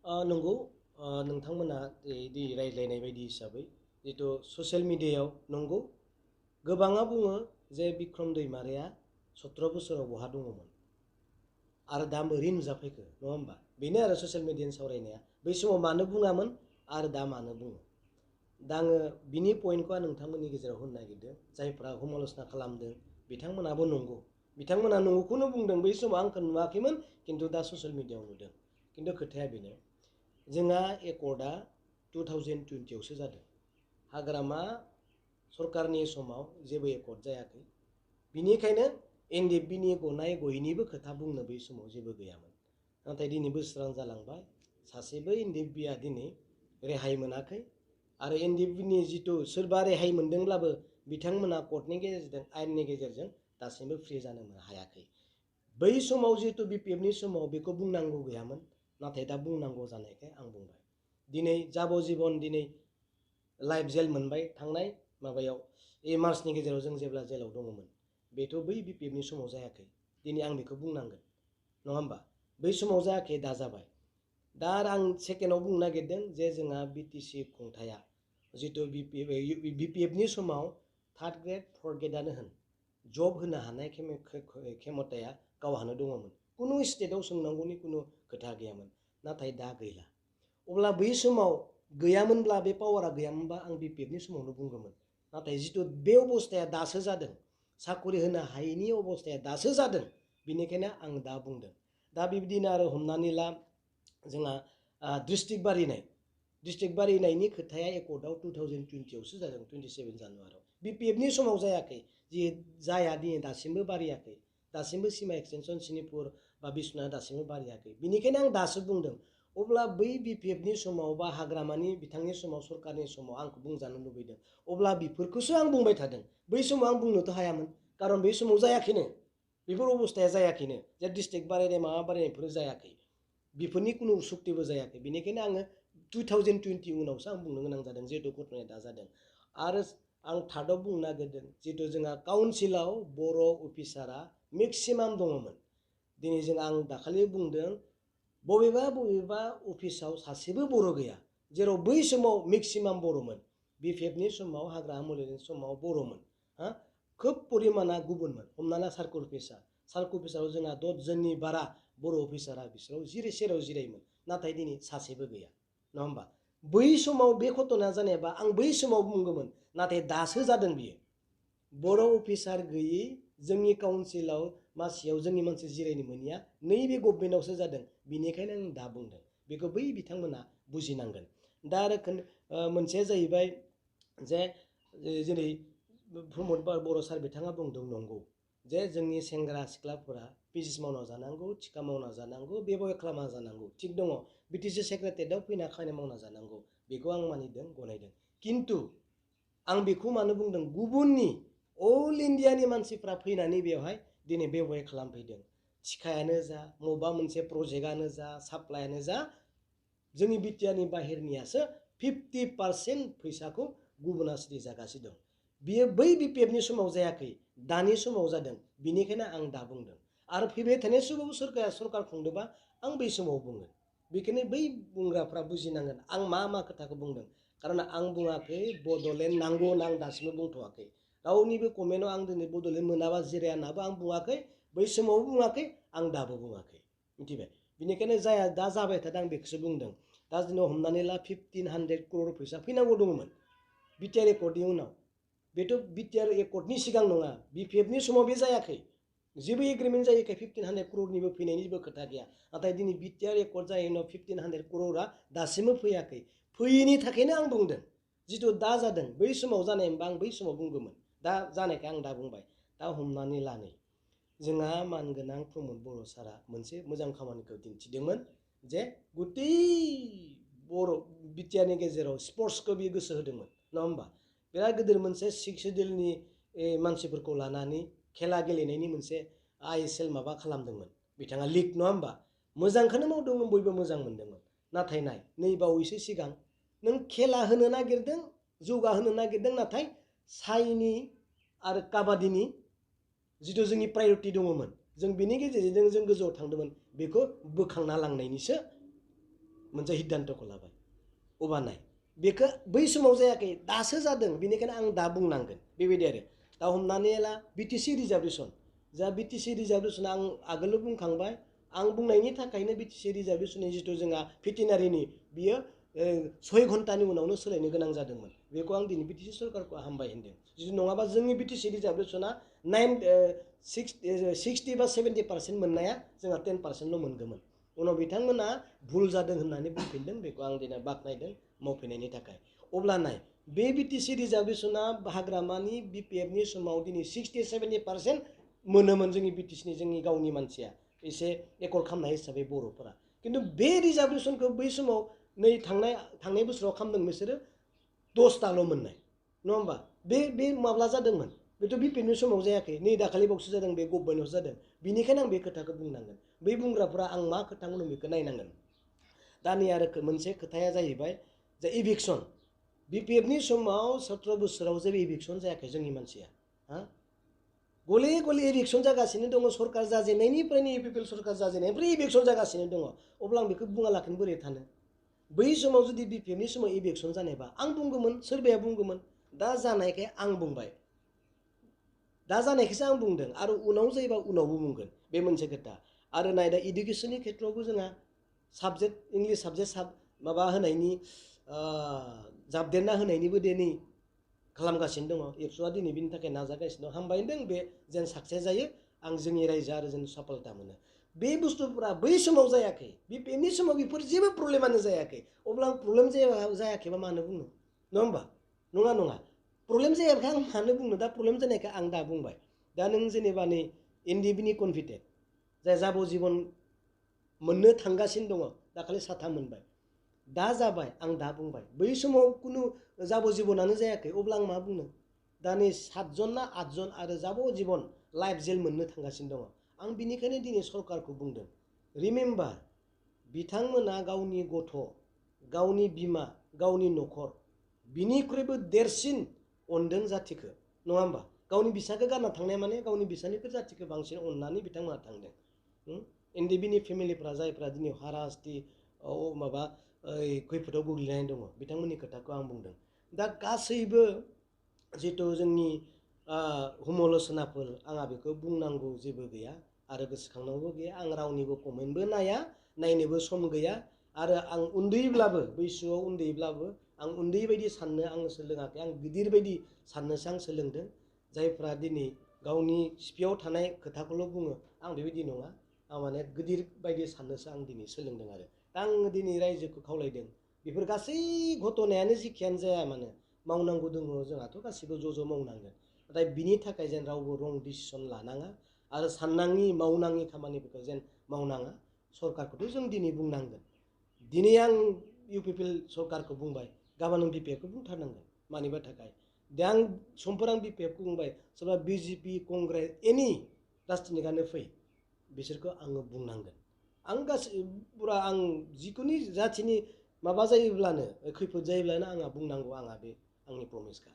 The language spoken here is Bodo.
नंगौ नोंथांमोना दि रायज्लायनाय बायदि हिसाबै जिथु ससियेल मिडियायाव नंगौ गोबाङा बुङो जे बिक्रम दैमारिया 17 बोसोराव बहा दङमोन आरो दा बोरै नुजाफैखो नङा होमबा बेनो आरो ससियेल मिडियानि सावरायनाया बै समाव मानो बुङामोन आरो दा मानो बुङो दा आङो बिनि पइन्टखौ नोंथांमोननि गेजेराव होनो नागिरदों जायफ्रा समाल'सना खालामदों बिथांमोनाबो नंगौ बिथांमोना नंगौखौनो बुंदों बै समाव आंखौ नुवाखैमोन खिन्थु दा ससियेल मिडियायाव नुदों खिन्थु खोथाया बेनो जोंहा एकर्डआ 2020 आवसो जादों हाग्रामा सरकारनि समाव जेबो एकर्ड जायाखै बिनिखायनो एनडिएफबिनि गनाय गयैनिबो खोथा बुंनो बै समाव जेबो गैयामोन नाथाय दिनै बोसोरां जालांबाय सासेबो एनडिएफबिया दिनै रेहाय मोनाखै आरो एनडिएफबिनि जिथु सोरबा रेहाय मोनदोंब्लाबो बिथांमोना कर्टनि गेजेरजों आयेननि गेजेरजों दासिमबो फ्रि जानो हायाखै बै समाव जिहेतु बिपिएफनि समाव बेखौ बुंनांगौ गैयामोन नाथाय दा बुंनांगौ जानायखाय आं बुंबाय दिनै जाब'जिबन दिनै लाइफ जेल मोनबाय थांनाय माबायाव मार्चनि गेजेराव जों जेब्ला जेलाव दङमोन बेथ' बै बिपिएफनि समाव जायाखै दिनै आं बेखौ बुंनांगोन नङा होमबा बै समाव जायाखै दा जाबाय दा आं सेकेन्डआव बुंनो नागिरदों जे जोंहा बिटिसि खुंथाया जिथु बिपिएफनि समाव थार्ड ग्रेड फर्थ ग्रेडआनो होन जब होनो हानाय खेमताया गावहानो दङमोन कुनु स्टेटआव सोंनांगौनि कुनु खोथा गैयामोन नाथाय दा गैला अब्ला बै समाव गैयामोनब्ला बे पावारा गैयामोनबा आं बिपिएफनि समावनो बुंगौमोन नाथाय जिथु बे अबस्थाया दासो जादों साखरि होनो हायैनि अबस्थाया दासो जादों बेनिखायनो आं दा बुंदों दा बिबदिनो आरो हमनानै ला जोंहा डिस्ट्रिक्ट बारिनायनि खोथाया एकर्डआव 2020 आवसो जादों 27 जानुवारियाव बिपिएफनि समाव जायाखै जि जाया दिनै दासिमबो बारियाखै दासिमबो सिमा एक्सटेनसन सिनिपुर बा बिश्वनाथ दासिमबो बारियाखै बिनिखायनो आं दासो बुंदों अब्ला बै बिपिएफनि समाव बा हाग्रामानि बिथांनि समाव सरकारनि समाव आंखौ बुंजानो लुबैदों अब्ला बेफोरखौसो आं बुंबाय थादों बै समाव आं बुंनोथ' हायामोन खारन बै समाव जायाखैनो बेफोर अबस्थाया जायाखैनो जे डिस्ट्रिक्ट बारायनाय माबा बारायनायफोर जायाखै बेफोरनि कुनु सुक्तिबो जायाखै बेनिखायनो आङो 2020 उनावसो आं बुंनो गोनां जादों जिहेतु घटनाया दा जादों आरो आं थार्डआव बुंनो नागिरदों जिहेतु जोंहा काउन्सिलाव बर' अफिसारा मेक्सिमाम दङमोन दिनै आं दाखालि बुंदों बबेबा अफिसाव सासेबो बर' गैया जेराव बै समाव मेक्सिमाम बर'मोन बिपिएफनि समाव हाग्रा मुलिनि समाव बर'मोन खोब परिमाना गुबुनमोन हमना सार्कल अफिसाराव जोंहा 10 जननि बारा बर' अफिसारा बिसोराव सेराव जिरायोमोन नाथाय दिनै सासेबो गैया नङा होमबा बै समाव बे घटना जानायबा आं बै समाव बुंगौमोन नाथाय दासो जादों बियो बर' अफिसार गैयै जोंनि काउन्सिलाव मासियाव जोंनि मानसि जिरायनो मोनिया नैबे गभर्नमेन्टआवसो जादों बिनिखायनो आं दा बुंदों बेखौ बै बिथांमोना बुजिनांगोन दा आरो मोनसेया जाहैबाय जे जेरै प्रमद बर' सार बिथाङा बुंदों नंगौ जे जोंनि सेंग्रा सिख्लाफोरा बिजनेस मावना जानांगौ थिखा मावना जानांगौ बेब'या खालामना जानांगौ थिग दङ बिटिसि सेक्रेटारियेटआव फैना खामानि मावना जानांगौ बेखौ आं मानिदों गनायदों खिन्थु आं बेखौ मानो बुंदों गुबुननि अल इन्डियानि मानसिफ्रा फैनानै बेवहाय दिनै बेब'या खालामफैदों थिखायानो जा बबेबा मोनसे प्रजेक्टआनो जा साप्लायानो जा जोंनि बिटिआरनि बाहेरनियासो 50% फैसाखौ गुबुना सिरि जागासिनो दं बियो बै बिपिएफनि समाव जायाखै दानि समाव जादों बिनिखायनो आं दा बुंदों आरो फैबाय थानाय समाव सरकार खुंदोंबा आं बै समाव बुंगोन बेखायनो बै बुंग्राफ्रा बुजिनांगोन आं मा खोथाखौ बुंदों खारन आं बुङाखै बड'लेण्ड नांगौ होनना आं दासिमबो बुंथ'वाखै रावनिबो कमेन्टआव आं दिनै बड'लेण्ड मोनाबा जिराया होननाबो आं बुङाखै बै समावबो बुङाखै आं दाबो बुङाखै मिथिबाय बिनिखायनो जाया दा जाबाय थादों आं बेखौसो बुंदों दा दिनै हमनानै ला 1500 crore फैसा फैनांगौ दङमोन बिटिआर एकर्डनि उनाव बेथ' बिटिआर एकर्डनि सिगां नङा बिपिएफनि समाव बे जायाखै जेबो एग्रिमेन्ट जायैखाय 1500 crore फैनायनि जेबो खोथा गैया नाथाय दिनै बिटिआर एकर्ड जायै उनाव 1500 crore दासिमबो फैयाखै फैयैनि थाखायनो आं बुंदों जिथु दा जादों बै समाव जानाय मोनबा आं बै समाव बुंगौमोन दा जानायखाय आं दा बुंबाय दा हमनानै लानै जोंहा मानगोनां प्रमद बर' सारा मोनसे मोजां खामानिखौ दिन्थिदोंमोन जे गुतै बर' बिटिआरनि गेजेराव स्पर्ट्सखौ बियो गोसो होदोंमोन नङा होमबा बिराद गिदिर मोनसे 6 सिडिउलनि मानसिफोरखौ लानानै खेला गेलेनायनि मोनसे ISL माबा खालामदोंमोन बिथाङा लिग नङा होमबा मोजांखौनो मावदोंमोन बयबो मोजां मोनदोंमोन नाथाय नै बावैसो सिगां नों खेला होनो नागिरदों जौगाहोनो नागिरदों नाथाय साइनि आरो काबादिनि जिथु जोंनि प्रायरिटि दङमोन जों बिनि गेजेरजों जों गोजौआव थांदोंमोन बेखौ बोखांना लांनायनिसो मोनसे हिद्दान्त'खौ लाबाय अबा नाय बेखौ बै समाव जायाखै दासो जादों बेनिखायनो आं दा बुंनांगोन बेबायदि आरो दा हमनानै ला बिटिसि रिजार्भेसन जा बिटिसि रिजार्भेसन आं आगोल बुंखांबाय आं बुंनायनि थाखायनो बिटिसि रिजार्भेसननि जिथु जोंहा भेटेनारिनि बियो 6 घन्टानि उनावनो सोलायनो गोनां जादोंमोन बेखौ आं दिनै बिटिसि सरकारखौ हामबाय होनदों जुदि नङाबा जोंनि बिटिसि रिजार्भेसना 60 बा 70% मोननाया जोंहा 10%ल' मोनगौमोन उनाव बिथांमोना भुल जादों होननानै बुंफिनदों बेखौ आं दिनै बाख्नायदों मावफैनायनि थाखाय अब्ला नाय बे बिटिसि रिजार्भेसना हाग्रामानि बिपिएफनि समाव दिनै 60-70% मोनोमोन जोंनि बिटिसिनि जोंनि गावनि मानसिया एसे एकर्ड खालामनाय हिसाबै बर'फोरा खिन्थु बे रिजार्भेसनखौ बै समाव नै थांनाय बोसोराव खालामदों बिसोरो 10टाल' मोननाय नङा होमबा बे माब्ला जादोंमोन बेथ' बिपिएफनि समाव जायाखै नै दाखालि बावसो जादों बे गभर्नमेन्टआवसो जादों बिनिखायनो आं बे खोथाखौ बुंनांगोन बै बुंग्राफोरा आं मा खोथा बुंदों बेखौ नायनांगोन दा नै आरो मोनसे खोथाया जाहैबाय जे इभिक्सन बिपिएफनि समाव 17 बोसोराव जेबो इभिक्सन जायाखै जोंनि मानसिया हा गले गले इभिक्सन जागासिनो दङ सरकार जाजेननायनिफ्रायनो इउपिपिएल सरकार जाजेननायनिफ्राय इभिक्सन जागासिनो दङ अब्ला आं बेखौ बुङालाखैनो बोरै थानो बै समाव जुदि बिपिएफनि समाव इभिक्सन जानायबा आं बुंगौमोन सोरबाया बुंगौमोन दा जानायखाय आं बुंबाय दा जानायखौसो आं बुंदों आरो उनाव जायोबा उनावबो बुंगोन बे मोनसे खोथा आरो नाय दा इडुकेसननि खेथ्रआवबो जोंहा साबजेक्ट इंलिश साबजेक्ट माबा होनायनि जाबदेरना होनायनिबो दिनै खालामगासिनो दङ एबसुआ दिनै बिनि थाखाय नाजागासिनो दं हामबाय होनदों बे जेन साक्सेस जायो आं जोंनि रायजो आरो जों सफलता मोनो बे बुस्थुफोरा बै समाव जायाखै बिपिएफनि समाव बेफोर जेबो प्रब्लेमानो जायाखै अब्ला आं प्रब्लेम जायाखैबा मानो बुंनो नङा होमबा नङा प्रब्लेम जायाखै आं मानो बुंनो दा प्रब्लेम जानायखाय आं दा बुंबाय दा नों जेनेबा नै एनडिएफबिनि कनभिटेड जाय जाब'जिबन मोननो थांगासिनो दङ दाखालि 7 मोनबाय दा जाबाय आं दा बुंबाय बै समाव खुनु जाब'जिबनानो जायाखै अब्ला आं मा बुंनो दा नै 7 जन ना 8 जन आरो जाब'जिबन लाइफ जेल मोननो थांगासिनो दङ आं बिनिखायनो दिनै सरकारखौ बुंदों रिमेम्बार बिथांमोना गावनि गथ' गावनि बिमा गावनि न'खर बिनिख्रुइबो देरसिन अनदों जाथिखौ नङा होमबा गावनि बिसाखौ गारना थांनाय माने गावनि बिसानिख्रुइ जाथिखौ बांसिन अननानै बिथांमोना थांदों एनडिएफबिनि फेमिलिफ्रा जायफ्रा दिनै हाराहास्ति माबा खैफोदाव गोग्लैनानै दङ बिथांमोननि खोथाखौ आं बुंदों दा गासैबो जिथु जोंनि हुम'लसनाफोर आंहा बेखौ बुंनांगौ जेबो गैया आरो गोसोखांनांगौ गैया आं रावनिबो कमेन्टबो नाया नायनोबो सम गैया आरो आं उन्दैब्लाबो बैसोआव उन्दैब्लाबो आं उन्दै बायदि साननो आं सोलोङाखै आं गिदिर बायदि साननोसो आं सोलोंदों जायफ्रा दिनै गावनि सिपियाव थानाय खोथाखौल' बुङो आं बेबायदि नङा आं माने गिदिर बायदि साननोसो आं दिनै सोलोंदों आरो दा आं दिनै रायजोखौ खावलायदों बेफोर गासै घटनायानो जिखियानो जाया मानो मावनांगौ दङ जोंहाथ' गासिबो ज' मावनांगोन नाथाय बिनि थाखाय जेन रावबो रं डिसिसन लानाङा आरो साननाङि मावनाङि खामानिफोरखौ जेन मावनाङा सरकारखौथ' जों दिनै बुंनांगोन दिनै आं इउपिपिएल सरकारखौ बुंबाय गाबोन आं बिपिएफखौ बुंथारनांगोन मानिबा थाखाय दा आं समफोर आं बिपिएफखौ बुंबाय सोरबा बिजेपि कंग्रेस एनि राजनितिकआनो फै बिसोरखौ आङो बुंनांगोन आं गासै पुरा आं जिखुनु जाथिनि माबा जायोब्लानो खैफोद जायोब्लानो आंहा बुंनांगौ आंहा बे आंनि प्रमिसखा